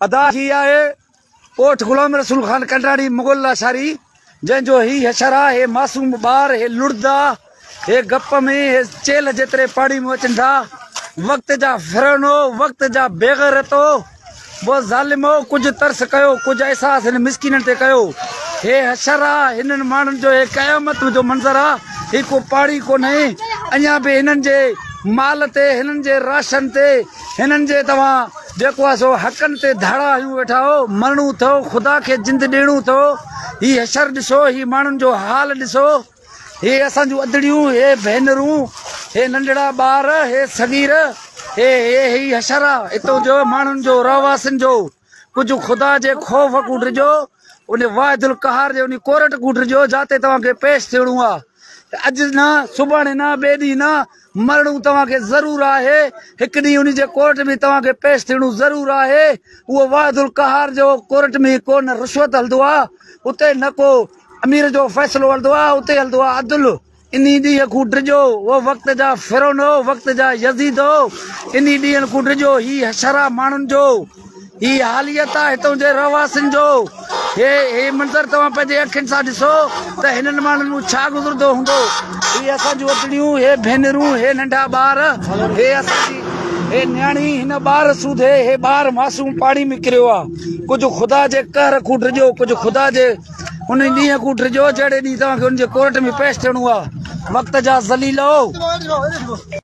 ادا هي آهي ڳوٺ غلام رسول خان ڪنڊراڻي مغل لاشاري جنهن جو هي حشر آ هي معصوم ٻار هي لڙدا هي گپ ۾ هي چيلهه جيتري پاڻي ۾ اچن ٿا وقت جا فرعونو وقت جا بيغيرتو و ظالمو ڪجهه ترس ڪيو ڪجهه احساس هن مسڪينن تي ڪيو هي حشر آ هنن ماڻهن جو هي قيامت جو منظر آ هي ڪو پاڻي ڪونهي اڃا به هنن جي مال تي هنن جي راشن تي هنن جي توهان جيڪو آ سو حقن تي ڌاڙا هنيون ويٺا آهو مرڻو اٿو خدا کي جند ڏيڻو اٿو هي حشر ڏسو هي ماڻهن جو حال ڏسو هي اسان جون ادڙيون هي ڀينرون هي ننڍڙا ٻار هي صغير هي هي هي حشر آ اتو جو ماڻهن جو رهواسين جو ڪجهه خدا جي خوف کون ڊڄو ان واحد القهار جي ان ڪورٽ کون ڊڄو جاتي توهان کي پيش ٿيڻو آ اڄ نه سڀاڻي نه ٻئي ڏينهن نه مرڻو توهان کي ضرور آهي، هڪ ڏينهن ان جي ڪورٽ ۾ توهان کي پيش ٿيڻو ضرور آهي، اهو واحد القهار جو ڪورٽ ۾ ڪو نه رشوت هلندو آ، اتي نه ڪو امير جو فيصلو هلندو آ، اتي هلندو آ عدل، انهي ڏينهن کون ڊڄو، او وقت جا فرعونو، وقت جا يزيدو، انهي ڏينهن کون ڊڄو، هي حشر آ ماڻهن جو. هي حاليت آ هتون جي رهواسين جو. هي هي منظر توهان پنهنجي اکين سان ڏسو ته هنن ماڻهن مون ڇا گذرندو هوندو. هي اسان جون اٽڙيون، هي ڀينرون، هي ننڍا ٻار، هي اسان جي هي نياڻي هن ٻار سوڌي هي ٻار معصوم پاڻي ۾ ڪريو آ. ڪجهه خدا جي قهر کون ڊڄو، ڪجهه خدا جي ان ڏينهن کون ڊڄو جهڙي ڏينهن توهان کي ان جي ڪورٽ ۾ پيش ٿيڻو آ. وقت جا ذليلؤ!